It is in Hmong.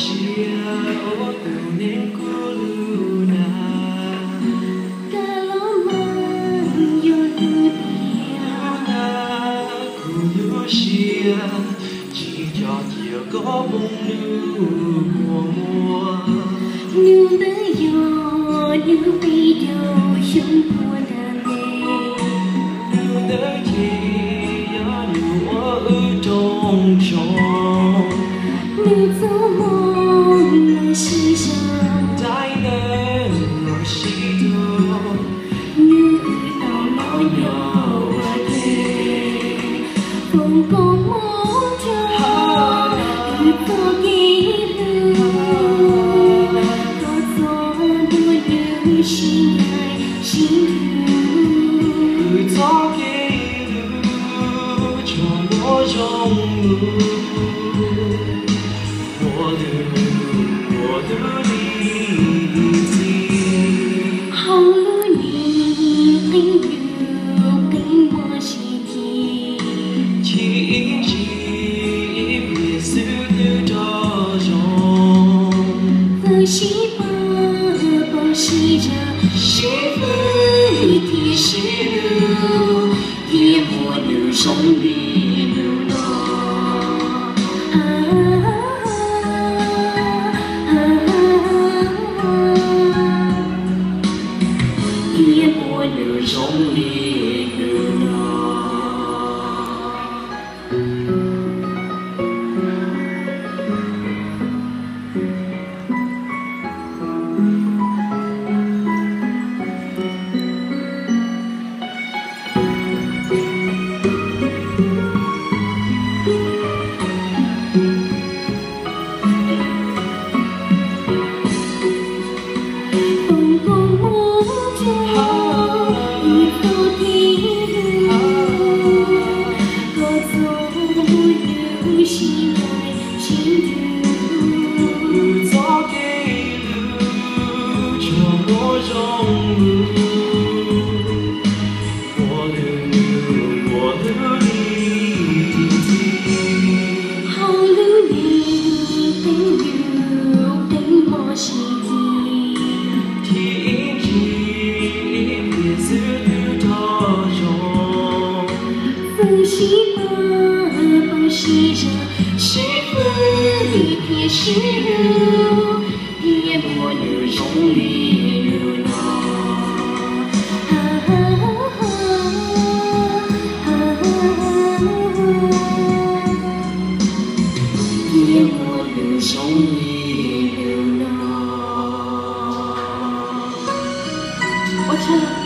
Sia ua tus neeg kuv lub na, koj los mas yog lub tiag. Lub na kuv lub siab, tsis nco cia koj poob lub kua muag. Nws ntawd yog nws peb caug xyoo puag nram ntej. Nws ntawd ces yog nws ua wb rooj tshoob. Nws txoj hmoo los sib zog, daim ntawv los sib tug. Nws tau los nyob ua ke, foom koob hmoov rau wb txoj kev hlub. Koj txoj hmoo nws sib ncaim sib nthwv, wb txoj kev hlub tsuas muaj zoo lub, muaj lub, muaj lub lim txim. Hauv lub neej qee lub qee mos sis ces, chim ib ntsis ib pliag xwb twb nco zoo. Fwm sib pab pab sib zam, sib fwm thiab sib hlub, thiaj muaj nws zoo li nws no. Thiaj muaj nws zoo li nws no. Foom koob hmoov rau wb txoj kev hlub, koj txoj hmoo nws sib ncaim sib nthwv, wb txoj kev hlub tsuas muaj zoo lub, muaj lub, muaj lub lim txim. Hauv lub neej qee lub qee mos sis ces, chim ib ntsis ib pliag xwb twb nco zoo. Fwm sib pab pab sib zam, sib fwm thiab sib hlub, thiaj muaj nws zoo li nws no. Thiaj muaj nws zoo li nws no. Ua tsaug ntau